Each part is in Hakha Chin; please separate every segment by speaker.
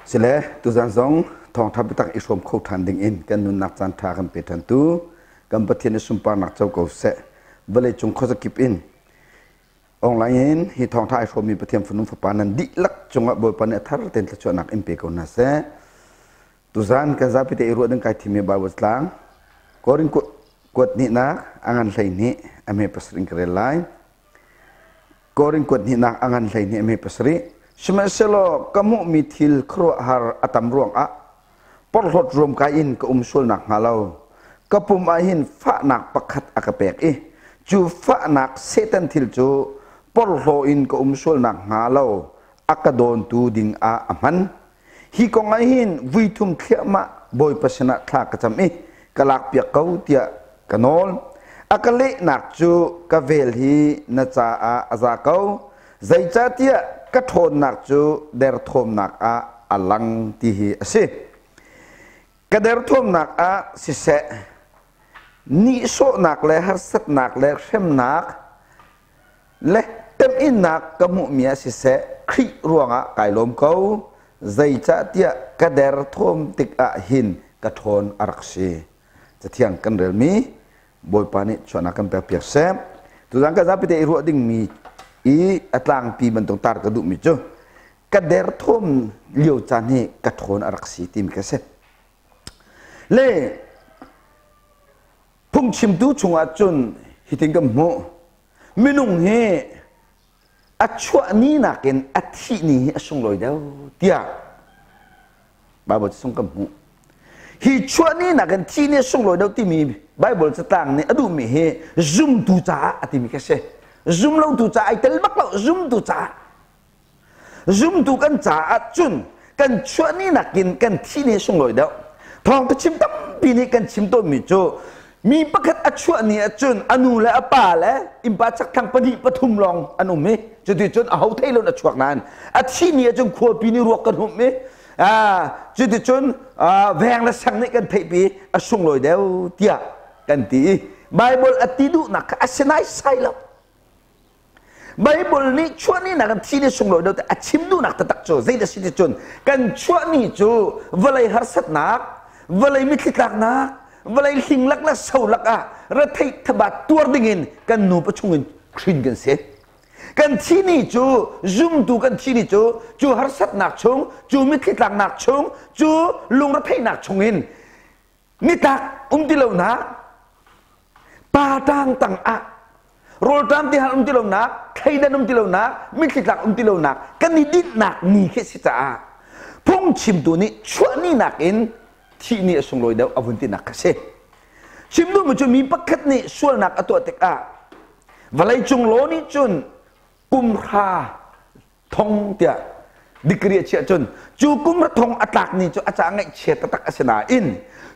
Speaker 1: Sile tuzan zong thawngtha biatak i hrawm kho than ding in kan nunnak caan tha kan pe than tu kan Pathian i sunparnak co ko seh. Vawlei cung khuazakip in online in hi thawngtha ai hrawmmi Pathian fanu fapa nan dihlak cungah Bawipa nih a thar tein thluachuahnak in pe ko hna seh. Tuzan kan zapi te i ruah ding kai thimi Bible tlang Korin kuat hnihnak a ngan 12 a hme pasarih in ka rel lai. Korin kuat hnihnak a ngan 12 a hme pasarih. Sihmanhsehlaw ka hmuhmi thil khuaruahhar a tam ruangah porhlawt ruamkai in ka um sual nakhnga lo ka pum ah hin fahnak pakhat a ka pek i cu fahnak Satan thil cu porhlaw in ka um sual nakhnga lo a ka dawntu ding ah a hman. Hi kong ah hin vui thum thliahmah Bawipa sinah thla ka cam i ka lakpiak ko tiah ka nawl. A ka lehnak cu ka vel hi na caah a za ko, zeicahtiah ka ṭhawnnak cu derthawmnak ah a lang ti hi a si. Ka derthawmnak ah siseh, nihsawhnak le harsatnak le hremnak le temhinnak ka hmuhmi ah siseh Khrih ruangah kai lawm ko zeicahtiah ka derthawm tikah hin ka ṭhawn a rak si. Cathiang kan relmi Bawipa nih chuahnak kan pek piak seh. Tuzan ka zapi te i ruah dingmi i a tlangpi bantuk tar ka duhmi cu ka derthawm lio caan hi ka ṭhawn a rak si timi ka si. Le Phungchimtu chungah cun hitin kan hmuh. Minung hi a chuah ni nakin a thih ni hi a sunglawi deuh tiah Baibal chung kan hmuh. Hi chuah ni nakin thih ni a sunglawi deuh timi Baibal catlang nih a duhmi hi zumtu caah a timi ka si. Zumlotu caah ai tel bak lo, zumtu caah. Zumtu kan caah cun kan chuah ni nakin kan thih ni sunglawi deuh. Thawngtha chim tampi nih kan chim tawnmi cu mi pakhat a chuah ni ahcun a nu le a pa le innpa chakthlang pahnih pathum lawng an um i cuticun a ho thei lo a chuak nain a thih ni ahcun khuapi nih ruak kan humh i cuticun veng le sang nih kan theihpi a sunglawi deuh tiah kan ti i Bible a ti duhnak kha a si naisai lo. Baibal nih chuahni nak in thi ni sunglawi deuh a chim duhnak taktak cu zeidah si ti cun kan chuahni cu vawlei harsatnak, vawlei mitthli tlaknak, vawlei hling lak le so lak ah retheih thabat tuar dingin kan nupa chungin hrin kan si. Kan thi ni cu zumtu kan thi ni cu cu harsatnak chung, cu mitthli tlaknak chung, cu lungretheihnak chungin nitlak um ti lonak pa tang tang ah rawlṭam ti hal um ti lonak thleidan um ti lonak mitthli tlak um ti lonak kan i dinhnak ni khi si caah phungchimtu nih chuah ni nakin thih ni a sunglawi deuh a vun tinak kha si chim duhmi cu mi pakhat nih sualnak a tuah tikah vawleicung law nih cun kum hra thong tiah degree a chiah cun cu kum ra thong a tlak ni cu a ca ngaihchia taktak a si nain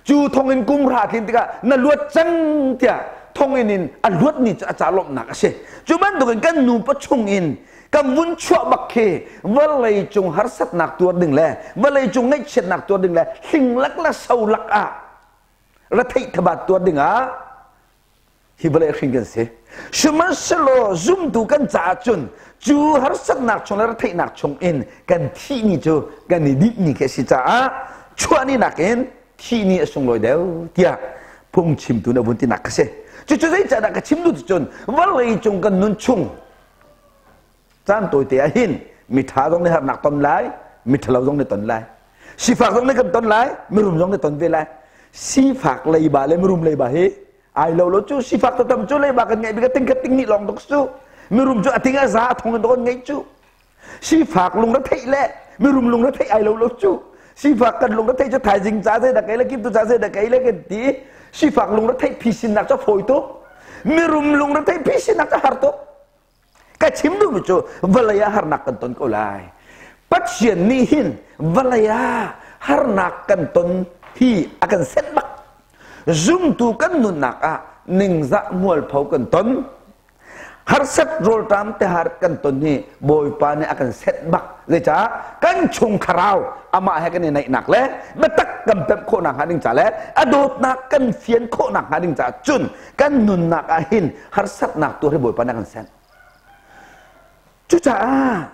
Speaker 1: cu thong in kum ra tlin tikah na luat cang tiah thong in in a luat ni cu a ca lawmhnak a si. Cu bantukin kan nupa chung in kan vun chuah bak khi vawlei cung harsatnak tuar ding le vawlei cung ngaihchiatnak tuar ding le hling lak le so lak ah retheih thabat tuar ding ah hi vawlei hring kan si. Sihmanhsehlaw zumtu kan caah cun cu harsatnak chung le retheihnak chung in kan thih ni cu kan i dinh ni khi a si caah chuah ni nakin thih ni a sunglawi deuh tiah phungchimtu nih a vun tinak ka si. Cucu zeicahdah ka chim duh cun vawlei cung kan nun chung caan tawite ah hin miṭha zong nih harnak ton lai, miṭhalo zong nih ton lai, sifak zong nih kan ton lai, mirum zong nih ton ve lai. Sifak leiba le mirum leiba hi ai lo lo cu. Sifak tatam cu leiba kan ngeih bik ting khat ting nih lawng dok cu, mirum cu a ting a za a thong in dok ngeih cu. Sifak lung ra theih le mirum lung ra theih ai lo lo cu. Sifak kan lung ra theih cu thaizing ca zei dah kai le kim tu ca zei dah kai le kan ti. Sifak lung ra theih phisinnak cu fawi tuk, mirum lung ra theih phisinnak cu har tuk. Ka chim duhmi cu vawlei ah harnak kan ton ko lai. Pathian nih hin vawlei ah harnak kan ton hi a kan senh bak. Zumtu kan nunnak ah ningzah mualpho kan ton, harsat rawlṭam tehar kan ton hi Bawipa nih a kan senh bak. Zeicah? Kan chung thlarau amah he kan i naihnak le biatak kan pemh khawhnak hnga ding ca le a dawtnak kan fian khawhnak hnga ding caah cun kan nunnak ah hin harsatnak tuar hi Bawipa nih a kan senh. Cucaah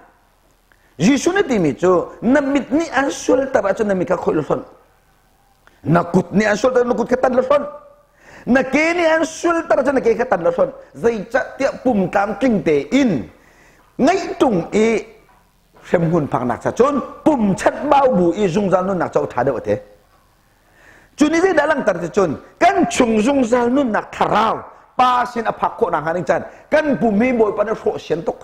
Speaker 1: Jesuh nih timi cu na mit nih an sualter ahcun na mit kha khoih hlonh. Na kut nih an sualter na kut kha tan hlonh. Na ke nih an sualter ahcun na ke kha tan hlonh. Zeicahtiah pum tlamtling tein ngeih tung i hremhmun phaknak cha cun pum chanbau bu i zungzal nunnak cu ṭha deuh a ti. Cu nih zeidah langhter ti cun kan chung zungzal nunnak thlarau pa sin a phak khawh nakhnga ding caan kan pum hi Bawipa nih hrawh sian tuk.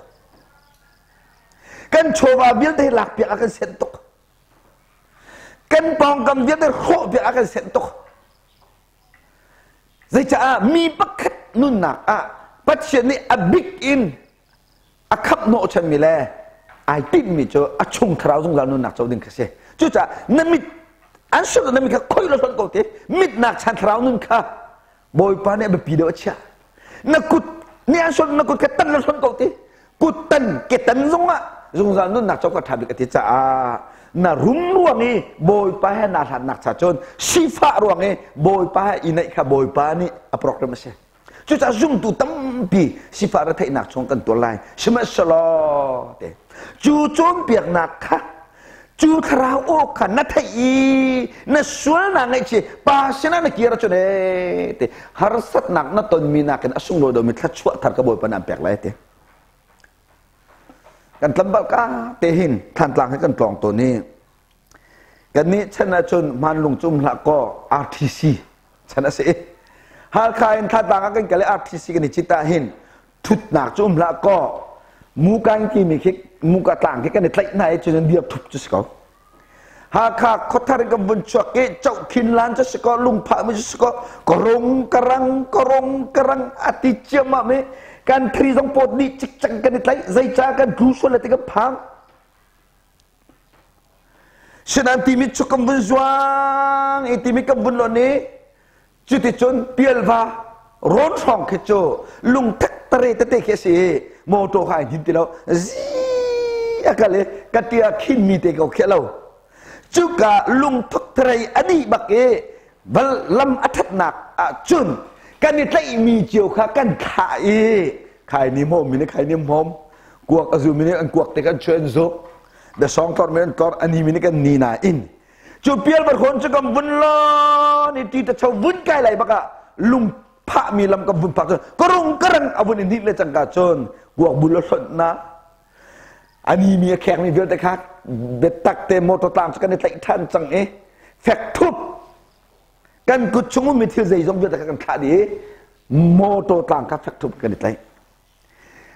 Speaker 1: Kan chawva vialte hi lakpiak a kan sianh tuk. Kan pawngkam vialte hrawhpiak a kan sianh tuk. Zeicaah mi pakhat nunnak ah Pathian nih a bik in a khamh hnawhchanmi le ai tinhmi cu a chung thlarau zungzal nunnak co ding kha si. Cucaah na mit an sut na mit kha khoi lo hlonh ko te mitnak chan thlarau nun kha Bawipa nih a biapi deuh a chiah. Na kut nih an sut na kut kha tan lo hlonh ko te kut tan ke tan zong ah zungzal nunnak co ka ṭha bik a ti caah na rum ruang i Bawipa he naa hlatnak cha cun sifah ruang i Bawipa he i naih kha Bawipa nih a program a si. Cucaah zumtu tampi sifah retheihnak chung kan tuar lai. Sihmanhsehlaw te cu cawnpiaknak kha cu thlarau aw kha na theih i na sualnak ngaihchih pa sinah na kir ahcun ee te harsatnak na tonmi nakin a sunglawi deuhmi thluachuah thar ka Bawipa nih an pek lai te. Kan tlambal ka te hin Thantlang he kan tlawng tawn i Kannih chan ahcun hmanlung cu um hlah kaw RTC chan a si. Halkha in Thantlang ah kan kal i RTC kan i cit ahhin thutnak cu um hlah kaw mukan timi khi muka tlang khi kan i tlaih hna i cun dir thup cu si ko. Hakha khuathar in kan vun chuak i Cohkhin lan cu si ko lungphah mi cu si ko karung karang karung karang a ti ciammam i kan thri zong pawt dih cikcek kan i tlaih zeicah kan tlu sual le ti kan phang. Sinain timi cu kan vun zuang i timi kan vun lon i cuticun pialva rawn hrawng khi cu lungthek tare tete khi a si i motor kha ai hnin ti lo zi a kal i ka tia khin mi te ko khi a lo cuka lungthuk tharei a dih bak i val lam a thatnak ah cun kan i tlaihmi cio kha kan thlah i khai ni hmawm mi nih khai ni hmawm kuak a zu mi nih an kuak te kan chuan zuk the song tlor mi an tlor ani mi nih kan ni na in cu pial barkhon cu kan vun lo ni ti ta cho vun kai lai baka lung phah mi lam kan vun phak cun karung karang a vun in le cangka cun kuak bul lo hlon na ani mi a khek mi vialte kha biatak te motor tlang cu kan i tlaih than cang i fek thup kan kut chung ummi thil zeizong vialte kha kan thlah dih i motor tlang kha fek thup kan i tlaih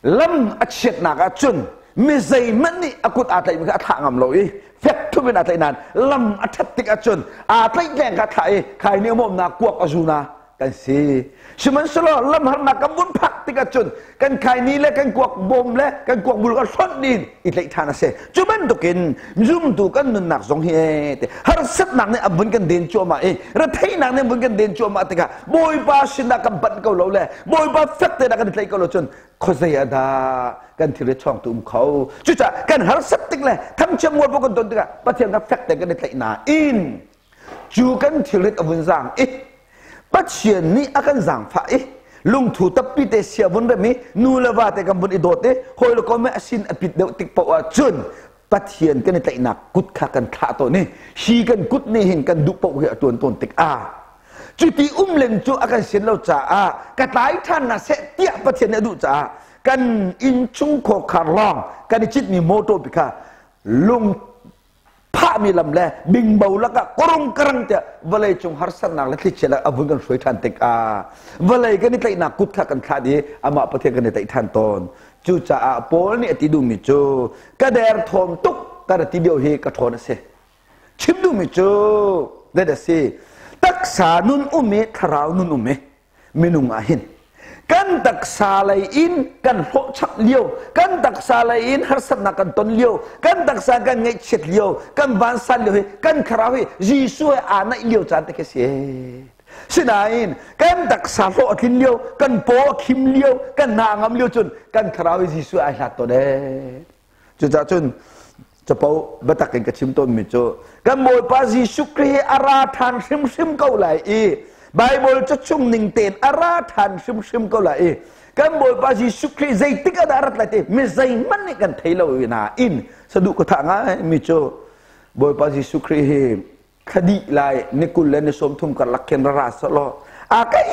Speaker 1: Lam a chiatnak ah cun mi zeihmanh nih a kut aa tlaihmi kha a thlah ngam lo i fek thup in aa tlaih nain lam a ṭhat tik ahcun aa tlaih leng kha thlah i khai nih a mawmnak kuak a zu na kan si. Sihmanhsehlaw lam harnak kan vun phak tik ahcun kan khaini le kan kuak bawm le kan kuak bul kan hlonh dih i tlaih ṭhan a si. Cu bantukin zumtu kan nunnak zong hi te harsatnak nih a vun kan den cuahmah i retheihnak nih a vun kan den cuahmah tikah Bawipa sinah kan banh ko lo le Bawipa fek te dah kan i tlaih ko lo cun khuazei ah dah kan thilri chawngtu um kho. Cucaah kan harsat tik le thangchiat mualpho kan ton tikah Pathian kha fek te kan i tlaih nain cu kan thilrit a vun zaang i Pathian nih a kan zaangfah i lungthu tappi te sia vun rem i nu le va te kan vun i dawt i hawi le kom a sin a pit deuh tik paoh ah cun Pathian kan i tlaihnak kut kha kan thlah tawn i hi kan kut nih hin kan duh paoh hi a tuan tawn tikah cuti um len cu a kan sian lo caah ka tlai ṭhan na seh tiah Pathian nih a duh caah kan innchung khawkhar lawng kan i citmi motor pi kha lung phahmi lam le bingbo lakah korong karang tiah vawlei cung harsatnak le thlichia lak a vun kan hruai ṭhan tikah vawlei kan i tlaihnak kut kha kan thlah dih amah Pathian kan i tlaih ṭhan tawn. Cucaah Paul nih a ti duhmi cu ka derthawm tuk ka ra ti lio hi ka ṭhawn a si. Chim duhmi cu that a si. Taksa nun um i thlarau nun um i minung ah hin kan taksa lei in kan hlawhcham lio, kan taksa lei in harsatnak kan ton lio, kan taksa kan ngaihchiat lio, kan vansan lio hi kan thlarau hi Jesuh he aa naih lio caan te khi si. Sinain kan taksa hlawh a tlin lio, kan paw a khim lio, kan hna a ngam lio cun kan thlarau hi Jesuh ai hlat tawn ee. Cucaah cun capo biatak in ka chim tawnmi cu kan Bawipa Jesuh Khrih hi a ra ṭhan hrimhrim ko lai i Bible ca chung ning tein a ra ṭhan hrimhrim ko lai i kan Bawipa Jesuh Khrih zeitik ah dah a rat lai ti mi zeihmanh nih kan thei lo nain saduh ka thah ngai mi cu Bawipa Jesuh Khrih hi thla dih lai ni 20 le ni 30 karlak khin ra ra selaw a kai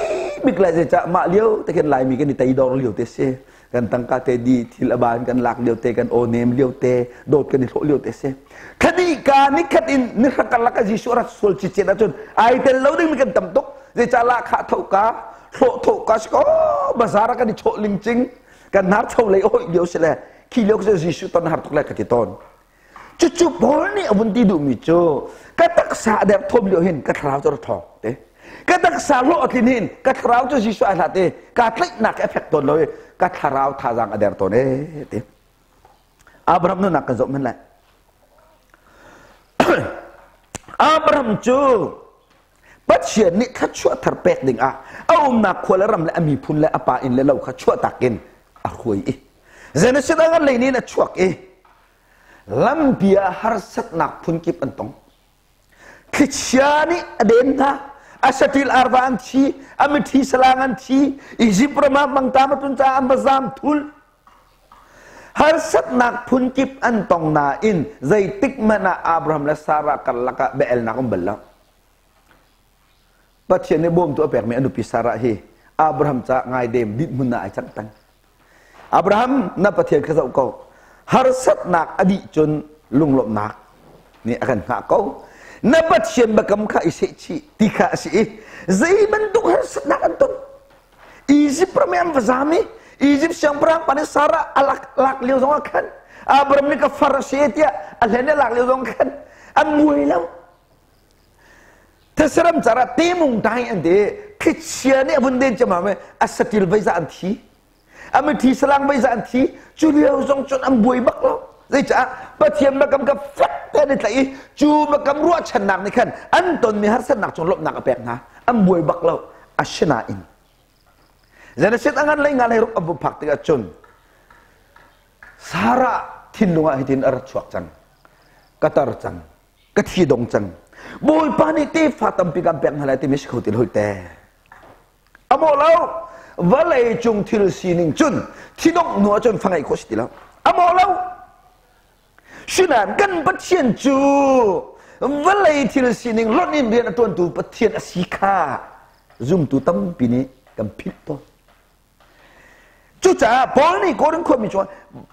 Speaker 1: bik lai zeicah mah lio te khin Laimi kan i teidor lio te si. Kan tangka te di thil a ban kan lak lio te, kan aw nem lio te, dawt kan i hlawh lio te si. Thla dih ka ni khat in ni hra karlak ah Jesuh rat sual cicet ahcun ai tel lo ding mi kan tam tuk. Zeicah lahkhah tho ka hlawh tho ka si ko, bazar ah kan i chawh lingcing, kan hnar cho lei oi lio si le khi lio cu Jesuh ton har tuk le ka ti tawn. Cucu Paul nih a vun ti duhmi cu ka taksa a der thawm lio hin ka thlarau cu ra ṭhawng te. Ka taksa hlawh a tlin hin ka thlarau cu Jesuh ai hlat i kaa tlaihnak a fek tawn lo i ka thlarau thazaang a der tawn ee ti. Abraham nunnak kan zoh hmanh lai. Abraham cu Pathian nih thluachuah thar pek dingah a umnak khua le ram le a miphun le a pa inn le lo kha chuahtak in a hruai i Genesis a ngan lei nih a chuak i lampi ah harsatnak phunkip an tong. Thlichia nih a den hna, a saṭil arva an thi, a mithi salang an thi, Izipt ram ah mangṭam a tlun caah an va zaam thul. Harsatnak phunkip an tong nain zeitik hmanh ah Abraham le Sarah karlak ah bia-elnak um bal lo. Pathian nih bawmtu a pekmi a nupi Sarah hi Abraham caah ngaidem dinhmun ah ai cang peng. Abraham, na Pathian kha zoh ko. Harsatnak a dih cun lunglawmhnak nih a kan hngah ko. Na Pathian biakam kha i sehchih ti kha a si i zei bantuk harsatnak an ton. Izipt ram i an va zam i Izipt siangpahrang pa nih Sarah a lak, lak lio zong ah khan Abraham nih ka far a si tiah a hlen i a lak lio zong khan an muai lo. Thasiram car ah temung dai an ti. Thlichia nih a vun den ciammam i a satil veiza an thi. A mithi salang veiza an thi. Cu lio zong cun an buai bak lo. Zeicah Pathian biakam kha fek tein i tlaih i cu biakam ruahchannak nih khan an tonmi harsatnak cung lawmhnak a pek hna. An buai bak lo. Asinain Genesis a ngan lei nga lei ruk an vun phak tikah cun Sarah thinlung ah hitin a rak chuak cang. Ka tar cang. Ka thi dong cang. Bawipa nih tefa tampi kan pek hna lai timi si kho ti hoi te. A maw lo. Vawlei cung thil sining cun thidongh hnu ahcun fa ngeih khawh si ti lo. A maw lo. Sinain kan Pathian cu vawlei thil sining lonh in rian a ṭuantu Pathian a si kha zumtu tampi nih kan philh tawn. Cucaah Paul nih Korin khuami cu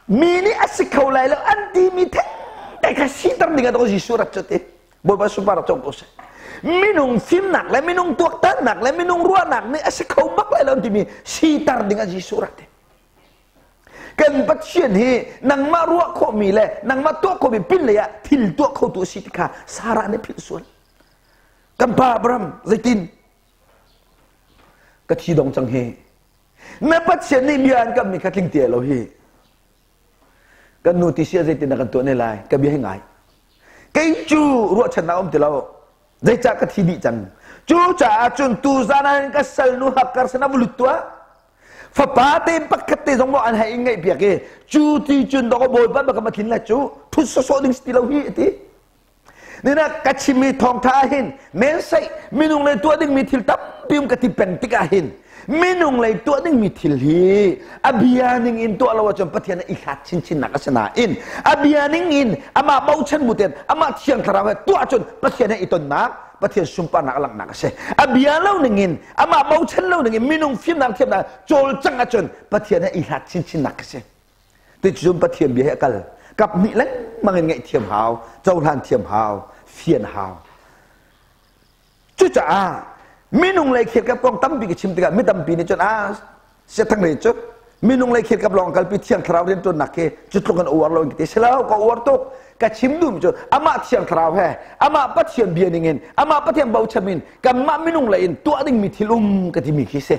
Speaker 1: mi nih a si kho lai lo an timi thengte kha siter ding ah Jesuh rat cu ti. Bawipa sunpar rak cawm ko seh. Minung fimnak le minung tuaktannak le minung ruahnak nih a si kho bak lai lo an timi siter ding ah Jesuh rat ti. Kan Pathian hi nangmah ruah khawhmi le nangmah tuah khawhmi pin lei ah thil tuah khotu a si ti kha Sarah nih philh sual. Kan pa Abraham zeitin ka thi dong cang hi. Na Pathian nih bia an kammi kha tling te lo hi. Kan nu ti sia zeitin na kan tuah ne lai ka bia hi ngai. Kei cu ruahchannak um ti lo. Zeicah ka thi dih cang. Cucaah cun tuzan ah ka salnu Hagar sinah va lut tuah. Fapa te pakhat te zong maw an hei in ngaih piak i cu ti cun dawk bawipa baka ma thin la cu thut sawsawh ding si ti lo hi ti. Nina ka chimmi thawngtha ah hin mensai minung lei tuah dingmi thil tampi um ka ti peng tikah hin minung lei tuah dingmi thil hi a bia ning in tuah lo ahcun Pathian i hlat chinchin nak a si nain a bia ning in amah bochan bu tein amah thiang thlarau he tuah cun Pathian he i tonnak Pathian sunparnak a langhnak a si. A bia lo ning in amah bochan lo ning in minung fimnak thiamnak cawlcangh ahcun Pathian he i hlat chinchin nak a si. Ticun Pathian bia he a kal. Kap hnih lengmang in ngaihthiam hau, cohlan thiam hau, fian hau. Cucaah minung lei khirkap kong tampi ka chim tikah mi tampi nih cun ah siathang lei cu minung lei khirkap lawng kalpi thiang thlarau rianṭuannak khi cu tluk in uar lo in ka ti si lo ka uar tuk ka chim duhmi cu amah thiang thlarau he amah Pathian bia ning in amah Pathian bochan in kanmah minung lei in tuah dingmi thil um ka timi khi si.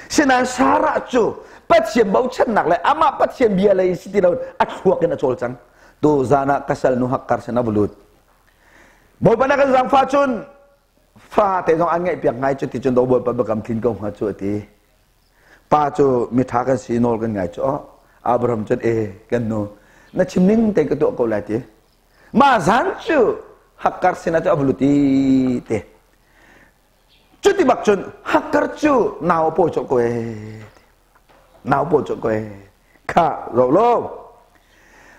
Speaker 1: Sinain Sarah cu Pathian bochannak le amah Pathian bia lei in si ti lo a thluak in a cawlcang. Tu zan ah ka salnu Hakkar sin a va lut. Bawipa na kan zaangfah cun fa te zong an ngaih piak ngai cu ti cun do Bawipa biakam tlin ko hnga cu a ti. Pa cu miṭha kan si nawl kan ngai cu oh Abraham cun e kan nu na chim ning te ka tuah ko lai ti. Mah zan cu Hakkar sinah cu a va lut i te. Cuti bak cun Hagar cu nau a pawi colh ko ee. Nau pawi colh ko ee. Kha ro lo.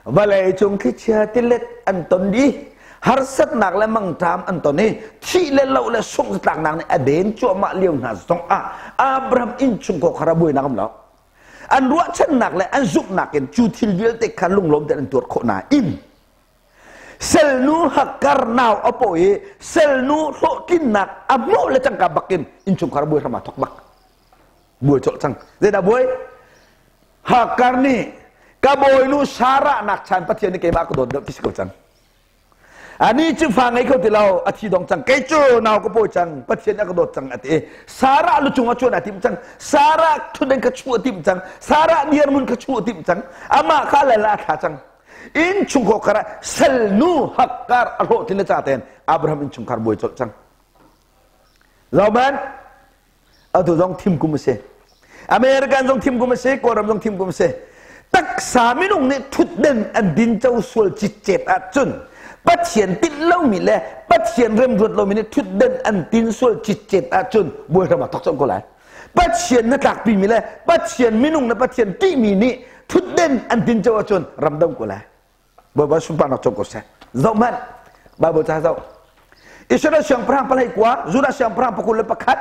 Speaker 1: Vawlei cung thlichia tilet an ton dih. Harsatnak le mangṭam an ton i thih le loh le sungh tlaknak nih a den cuahmah lio hna zong ah Abraham innchungkhar kha buainak um lo. An ruahchannak le an zumhnak in cu thil vialte kha lunglawm tein an tuar khawh nain Selnu Hagar nau a pawi i selnu hlawhtlinnak a hmuh le cangka bakin innchungkhar buai hram aa thawk bak. Buai colh cang. Zeidah buai? Hagar nih ka bawinu Sarah nak chan Pathian nih keimah ka dawt deuh ti si ko cang. Ani cu fa ngei kho ti lo, a thi dong cang. Kei cu nau ka pawi cang, Pathian a ka dawt cang a ti. Sarah lu cung a cuan a timh cang. Sarah thutden kha chuh a timh cang. Sarah dirhmun kha chuh a timh cang. Amah kha le la a thla cang. Innchungkhar kar ah salnu Hagar a hlawhtlin le ca tein Abraham innchungkhar buai colh cang. Zohman, atu zong thim kum a si. American zong thim kum a si, Kawlram zong thim kum a si. Taksa minung nih thutden an din co sual citcet ahcun Pathian tinh lomi le Pathian remruat lomi nih thutden an tin sual citcet ahcun buai hram ah thok cang ko lai. Pathian na tlakpimi le Pathian minung le Pathian ṭihmi nih thutden an tin cio ahcun ram dam ko lai. Bawipa sunparnak cung ko seh. Zoh hmanh. Bible ca zoh. Israel siangpahrang palei kua, Judah siangpahrang 21,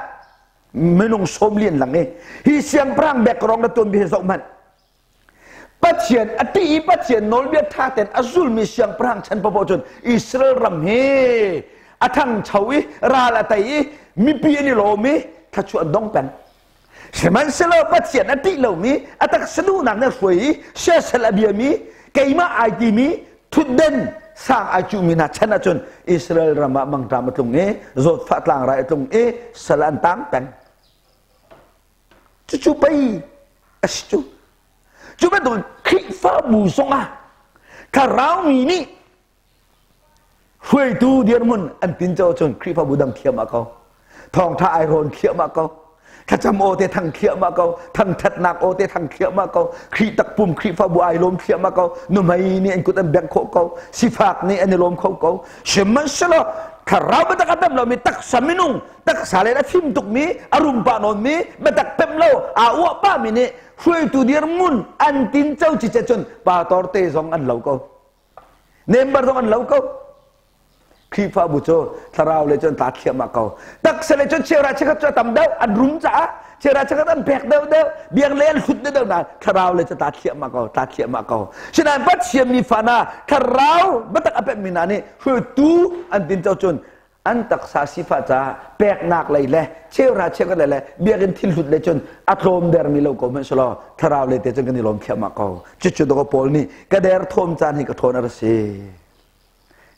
Speaker 1: minung 40 an lang i hi siangpahrang background na tuanbia hi zoh hmanh. Pathian a ṭih i Pathian nawlbia ṭha tein a zulmi siangpahrang chan paohpaoh cun Israel ram hi a ṭhangcho i ral a tei i mipi an i lawm i thluachuah an dong peng. Sihmanhsehlaw Pathian a ṭih lomi, a taksa duhnak nih a hruai i siasal a biami, keimah ai timi, thutden sang ai cuhmi hna chan ahcun Israel ram ah mangṭam a tlung i zawtfah tlangrai a tlung i sal an tang peng. Cucu pei a si cu. Cu bantuk Khrihfabu zongah thlarau mi nih hruaitu dirhmun an tinco cun Khrihfabu dang thiam ah ko. Thawngṭha ai rawn thiam ah ko. Thlacam aw te thang thiam ah ko. Thangṭhatnak aw te thang thiam ah ko. Khrih takpum Khrihfabu ai lawm thiam ah ko. Nuhmei nih an kut an bengh khawh ko. Sifak nih an i lawm kho ko. Sihmanhsehlaw thlarau biatak a pem lomi taksa minung taksa le a fim tukmi a rum pah nawnmi biatak pem lo aa uah pahmi nih hruaitu dirhmun an tinco cicet cun pastor te zong an lo ko member zong an lo ko. Khrihfabu cu thlarau le cun tla thliahmah ko. Taksa le cun cheuhra chikkhat cu a tam deuh an rum caah cheuhra chikkhat an pek deuh deuh biang le an hlut deuh nain thlarau le cu tla thliahmah ko tla thliahmah ko. Sinain Pathian mi fa hna thlarau biatak a pekmi hna nih hruaitu an tinco cun an taksa sifah caah peknak lei le cheuhra cheukhat lei le biakinn thil hlut lei cun a tlawm dermi lo ko hmanh selaw thlarau lei te cun kan i lawm thliahmah ko. Cucu dawkaw Paul nih ka derthawm caan hi ka ṭhawn a ra si.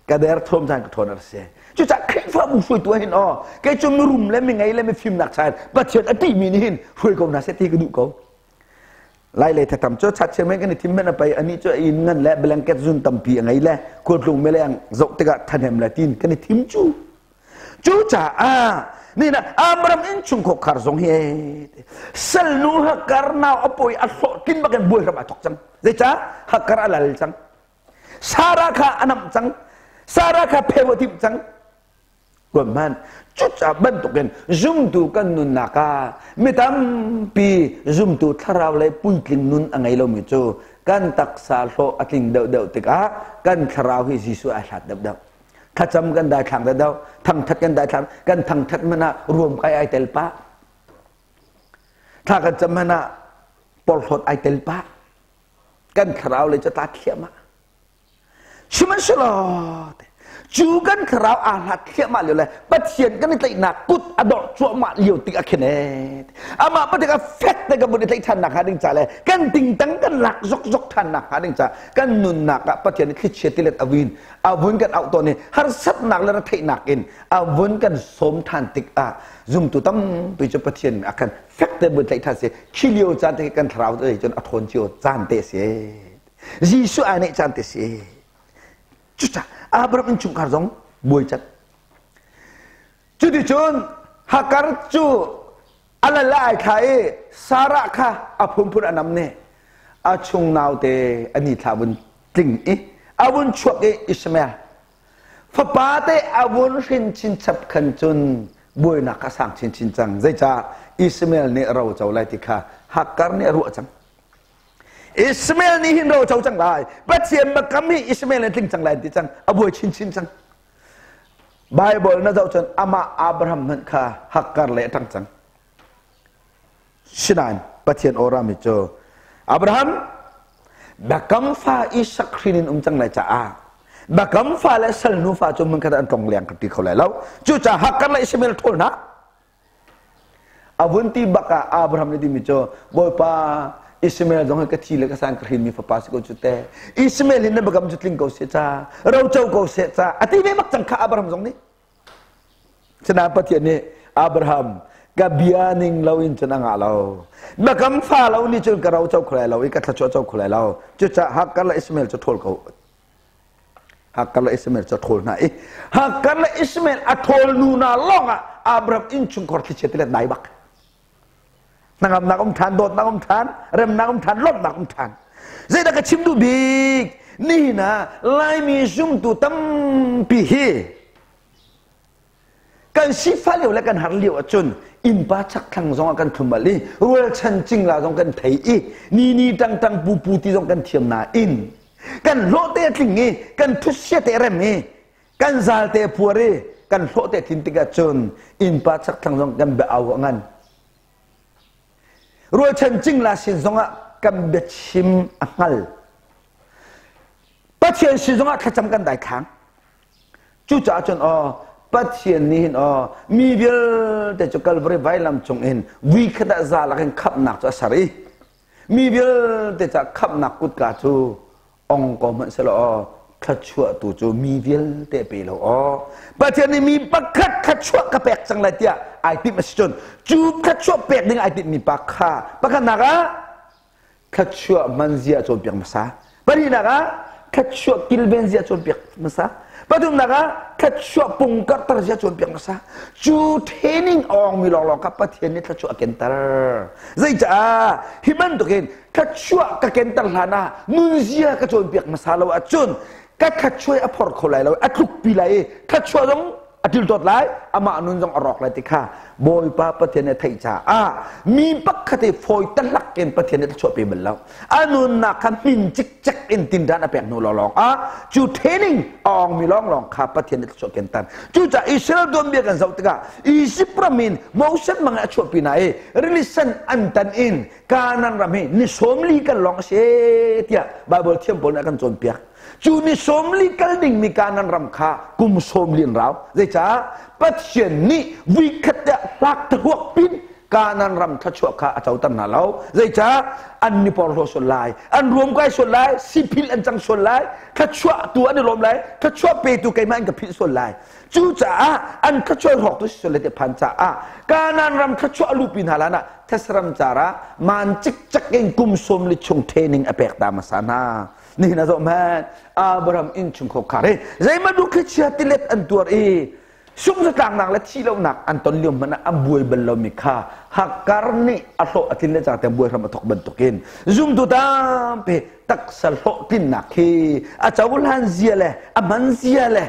Speaker 1: Ka derthawm caan ka ṭhawn a ra si. Cucaah Khrihfabu hruaitu ah hin aw kei cu mirum le mingei le mifimnak cha in Pathian a ṭihmi nih hin hruai ko hna seh ti ka duh ko. Lai lei thatam cu chat men kan i thim men a pei ani cu inn ngan le blanket zun tampi a ngei le khualtlung meleng zoh tikah thanem le tin kan i thim cu. Cucaah ni na Abraham inn chung khar zong hi salnu Hagar nau a pawi a hlawhtlin bakin buai hram a thok cang. Zeicah Hagar a lal cang. Sarah kha a namh cang. Sarah kha pheu a timh cang. Ruat hmanh. Cucaah bantukin zumtu kan nunnak ah mi tampi zumtu thlarau lei puitling nun a ngei lomi cu kan taksa hlawh a tling deuhdeuh tikah kan thlarau hi Jesuh ai hlat deuhdeuh. Thlacam kan daithlang deuhdeuh, thangthat kan daithlang, kan thangthat hmanh ah ruam kai ai tel pah. Thla kan cam hmanh ah porhlawt ai tel pah. Kan thlarau lei cu tla thliahmah. Sihmanhsehlaw cu kan thlarau aa hlat thliahmah lio le Pathian kan i tlaihnak kut a dorh cuahmah lio tik ah khin ee amah Pathian a fek te kan vun i tlaih ṭhan nak hnga ding ca le kan tingtang kan lak zokzok ṭhan nak hnga ding ca kan nunnak ah Pathian nih thlichia tilet a vin a vun kan auh tawn i harsatnak le retheihnak in a vun kan sawm ṭhan tik ah zumtu tampi cu Pathian a kan fek te vun tlaih ṭhan si khi lio caan te kan thlarau te cun a ṭhawn cio caan te si. Jesuh ai neih caan te si. Cucaah Abraham innchungkhar zong buai cat. Cuticun Hagar cu a lal ai thla i Sarah kha a phunphun a nam ne. A chung naute a ni thla vun tling i a vun chuak i Ishmael. Fapa te a vun hrin chinchap khan cun Buainak kha sang chinchin cang. Zeicah Ishmael nih ro co lai ti kha Hagar nih a ruah cang. Ishmael nih hin ro co cang lai. Pathian biakam hi Ishmael nih tling cang lai ti cang. A buai chinchin cang. Bible na zoh cun amah Abraham hmanh kha Hagar le a ṭang cang. Sinain Pathian aw rami cu Abraham biakam fa Isak hrin in um cang lai caah biakam fa le salnu fa cu hmunkhat an tlong leng ka ti kho lai lo. Cucaah Hagar le Ishmael ṭhawl hna. A vun ti bak ah Abraham nih timi cu Bawipa Ishmael zong hi ka thi le ka san ka hrinmi fapa si ko cu te. Ishmael hin na biakam cu tling ko seh ca, roco ko seh ca. A ti ve bak cang kha Abraham zong nih. Sinain Pathian nih Abraham ka bia ning loin cun a ngah lo. Biakam fa lo nih cun ka ro co kho lai lo i ka thluachuah co kho lai lo. Cucaah Hagar le Ishmael cu ṭhawl ko. Hagar le Ishmael cu a ṭhawl hna i Hagar le Ishmael a ṭhawl nu hna lawngah Abraham innchungkhar thlichia tilet dai bak. Hnangamnak um ṭhan, dawtnak um ṭhan, remnak um ṭhan, lawmhnak um ṭhan. Zeidah ka chim duh bik? Nihin ah Laimi zumtu tampi hi kan sifah lio le kan har lio ahcun innpa chakthlang zong ah kan thlum al i rualchan cingla zong kan thei i ni ni tang tang pu pu ti zong kan thiam nain kan hlawh te tling i kan thutsia te rem i kan zal te puar i kan hlawh te tlin tikah cun innpa chakthlang zong kan bia au ngan rualchan cingla sin zongah kan biachim a hngal Pathian sin zongah thlacam kan daithlang Cucaah cun aw Pathian nih hin aw mi vialte cu Kalvari vailam cung in vui khat ah za lakin khamhnak cu a ser i mi vialte ca khamhnak kutka cu ong ko hmanh selaw aw thluachuah tu cu mi vialte pe lo aw Pathian nih mi pakhat thluachuah ka pek cang lai tiah ai timh a si cun cu thluachuah pek ding ai timh mi pa kha pakhatnak ah thluachuah hman zia cawnpiak hmasa. Pahnihnak ah thluachuah kilven zia cawnpiak hmasa. Pathumnak ah thluachuah pungkarter zia cawnpiak hmasa. Cu training a awngmi lawnglawng kha Pathian nih thluachuah a kenter. Zeicaah hi bantukin thluachuah ka kenter hlan ah nunzia ka cawnpiak hmasa lo ahcun ka thluachuah a phor kho lai lo, a tlukpi lai i thluachuah zong a tiltawt lai amah nun zong a rawk lai ti kha Bawipa Pathian nih a theih caah mi pakhat i fawi tahlak in Pathian nih thluachuah pe bal lo a nunnak kha hmin cikcek in tindan a pek hnu lawnglawng ah cu training a awngmi lawnglawng kha Pathian nih thluachuah kentan cucaah Israel tuanbia kan zoh tikah Egypt ram in Moses mang a chuahpi hna i rili sen an tan in Kanaan ram hi ni 40 kan lawng a si tiah Bible thiam pawl nih a kan cawnpiak Cu ni 40 kal dingmi Kanaan ram kha kum 40 an rau. Zeicah? Pathian nih vuikhat te hlak thahuak pin Kanaan ram thluachuah kha a coter hna lo. Zeicah? An ni porhlaw sual lai, an ruamkai sual lai, siphil an cang sual lai, thluachuah tu an i lawm lai, thluachuah petu keimah in ka philh sual lai. Cucaah an thluachuah hrawk tu si sual lai ti phan caah Kanaan ram thluachuah lupi hna lan ah thesram cara man cikcek in kum 40 chung training a pek ta hmasa hna. Nihin ah zoh hmanh Abraham innchungkhar khar hi zeimah thlichia tilet an tuar i sungzatlaknak le thihlohnak an ton lio hmanh ah an buai bal lomi kha Hagar nih a hlawh a tlin le cang tiang buai hram a thawk bantukin zumtu tampi taksa hlawhtlinnak hi a cohlan zia le a hman zia le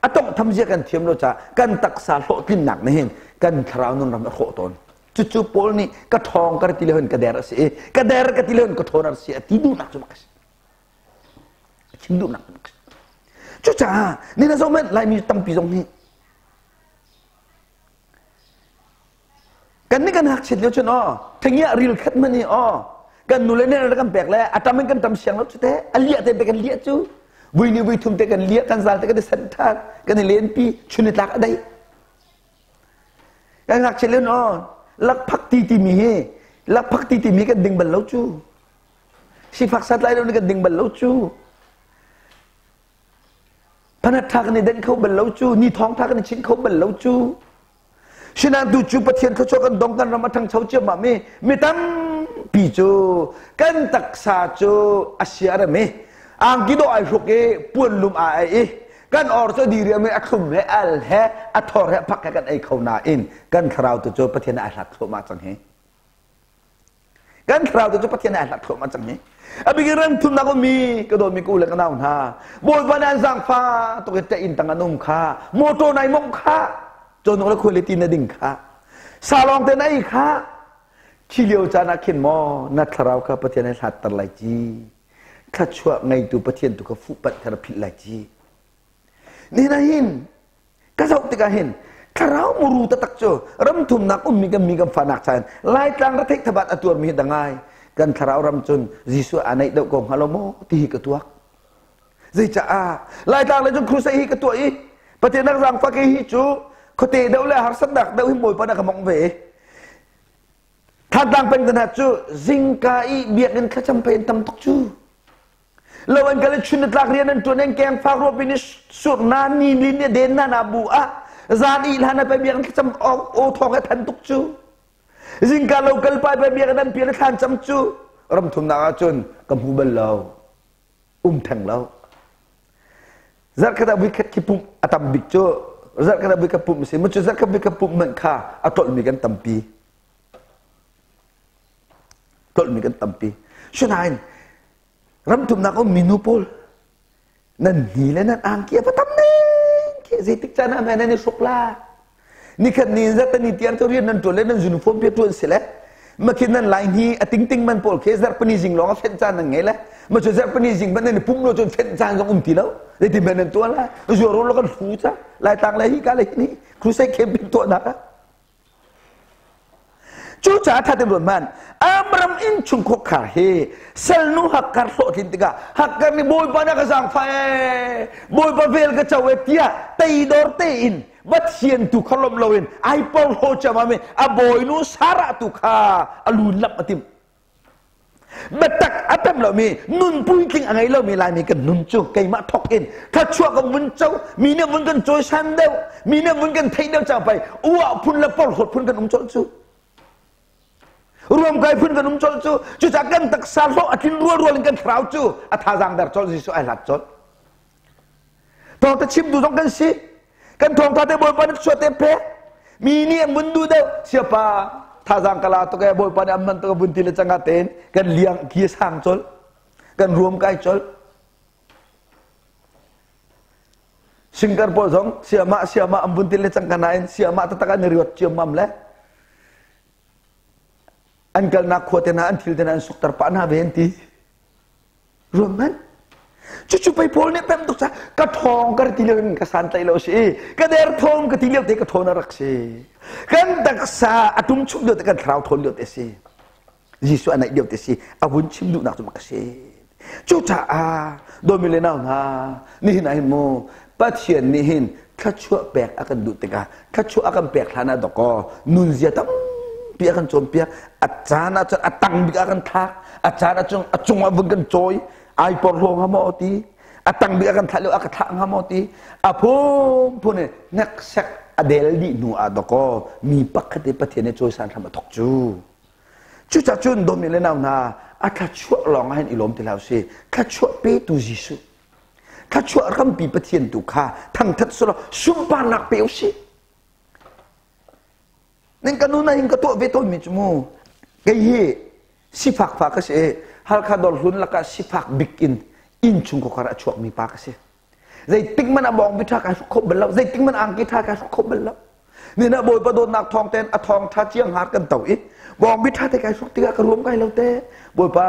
Speaker 1: a tawnghtham zia kan thiam lo caah kan taksa hlawhtlinnak nih hin kan thlarau nun ram a hrawh tawn. Cucu Paul nih ka ṭhawng ka ti le ka der a si i ka der ka ti le ka ṭhawn a si a ti duhnak cu bak a si. A chim duhnak cu bak a si. Cucaah ni na zoh hmanh Laimi tampi zong nih kan nih kan ngakchiat lio cun aw thengiah ril khat hmanh hi aw kan nu le ne kan pek le a tam in kan tam siang lo cu te a liah te pe kan liah cu vui ni vui thum te kan liah kan zal te kan i san than kan i lenpi chun i tlak a dai Kan ngakchia len aw lakphak ti timi hi lakphak ti timi kan ding bal lo cu. Sifak santlai lo nih kan ding bal lo cu. Phanat tha kan i den kho bal lo cu. Ni thawng tha kan i chinh kho bal lo cu. Sinain tu cu Pathian thluachuah kan dong kan ram a ṭhangcho ciammam i mi tampi cu kan taksa cu a sia a rem i angki dawh ai hruk i puanlum aa ai i kan or cu diriam i a thlum he al he a thor he a phak he kan ei kho nain kan thlarau tu cu Pathian ai hlat thluahmah cang hi kan thlarau tu cu Pathian ai hlat thluahmah cang hi a bikin ram thumnak ummi ka dawtmi ka u le ka nau hna Bawipa nih an zaangfa tuk i te inn tang an um kha motor nai mongh kha. Cawhnuk le khuailiti na ding kha. Sa lawng te na ei kha. Khi lio caan ah khin maw na thlarau kha Pathian he hlatter lai ci. Thluachuah ngeitu Pathian tu kha fuhpanh kha na philh lai ci. Nihin ah hin ka zoh tikah hin thlarau muru taktak cu ramthumnak ummi kan mi kan fanak caan Laitlang retheih thabat a tuarmi hi dangai kan thlarau ram cun Jesuh aa naih deuh ko hnga lo maw ti hi ka tuak. Zeicaah Laitlang le cun crusade hi ka tuah i Pathian nak zaangfak hi cu khuate deuh le harsatnak deuh hi Bawipa na ka mongh ve. Thantlang peng te hna cu zingka i biakinn thlacam pei an tam tuk cu. Lo an kal i chun na tlak rian an ṭuan an keng fak ruapi nih surh na ni lin i den na na bu ah zan i hlan ah pei biakinn thlacam aw thawng he than tuk cu. Zingka lo kal pai pei biakinn an pial i thlan cam cu ram thumnak ah cun ka hmu bal lo. Um theng lo. Zarhkhat ah voikhat khi pumh a tam bik cu zarhkhat ah voikhat pumh a si. Mu cu zarhkhat voikhat pumh hmanh kha a tlolhmi kan tampi. Tlolhmi kan tampi. Sinain ramthumnak um minu pawl nan hni le nan angki a va tam ning khi zeitik caan ah nan i hruk la. Nikhat ni zat ni tiang cu rian nan ṭuan le nan uniform pia ṭuan si le makhin nan lai hi a tingting man pawl khi zarhpini zing lawng a fenh caan nan ngei le ma cu zarhpini zing ban nan i pum lo cun fenh caan zong um ti lo zeitin men nan tuah lai zuar lo kan hlu ca laitlang le hi ka le hi ni crusade campaign tuahnak ah Cucaah ṭha tein ruat hmanh. Amram innchung khuakhar hi salnu Hakkar hlawhtlin tikah Hakkar nih Bawipa na ka zaangfah ee, Bawipa vel ka co ee tiah teidor tein Pathian tu kha lawmh loin ai porhlaw ciammam i a bawinu Sarah tu kha a lun lamh a timh. Biatak a pem lomi nun puitling a ngei lomi Laimi kan nun cu keimah thawk in thluachuah kan vun co mi nih vun kan cawisan deuh mi nih vun kan theih deuh cang pei uah phun le porhlawt phun kan um colh cu ruamkai phun kan um colh cu cucaah kan taksa hlawh a tlin rualrual in kan thlarau cu a thazaang der colh Jesuh ai hlat colh Thawngtha chimtu zong kan si. Kan thawngtha te Bawipa nih chuah te pek. Mi nih an vun duh deuh. Siapa thazaang ka la tuk ee Bawipa nih an man tuk vun ti le canga tein kan liang ki sang colh. Kan ruam kai colh. Singkar pawl zong siama siama an vun ti le cang ka nain siama taktak an i riot ciammam le an kalnak khua te hna an thil te hna an sukter pah hna ve an ti. Ruam hmanh. Cucu pei Paul nih pem tuk ca ka ṭhawng ka ti lio in ka santlaih lo si ka derthawm ka ti lio te ka ṭhawn a rak si. Kan taksa a tum chuk lio te kan thlarau ṭhawn lio te si. Jesuh a naih lio te si. A vun chim duhnak cu ka si. Cucaah dawmi le nau hna nihin ah hin mu Pathian nih hin thluachuah pek a kan duh tikah thluachuah a kan pek hlan ah dawkaw nunzia tampi a kan cawnpiak a caan ah cun a tang bik ah kan thlak a caan ah cun a cung ah vun kan cawi ai porhlaw hnga maw ti a tang bik a kan thlah lio a ka thlah hnga maw ti a phunphun in hneksek a del dih hnu ah dawkaw mi pakhat i Pathian nih cawisan hram a thawk cu cucah cun dawmi le nau hna a thluachuah lawng ah hin i lawm ti hlah usih thluachuah petu Jesuh Thluachuah rampi Pathian tu kha thangthat sulaw sunparnak pe usih. Ning ka nu na hin ka tuah ve tawnmi cu mu. Kei hi sifak fa ka si i Halkha dawrhlun lakah sifak bik in innchung khuakhar a chuakmi pa ka si. Zeitik man a bawng bi ṭha kai hruk kho bal lo. Zeitik man angki ṭha kai hruk kho bal lo. Ni na Bawipa dawtnak thawng tein a thawng ṭha ciang har kan to i bawngbi ṭha te kai hruk tikah ka ruam kai lo te. Bawipa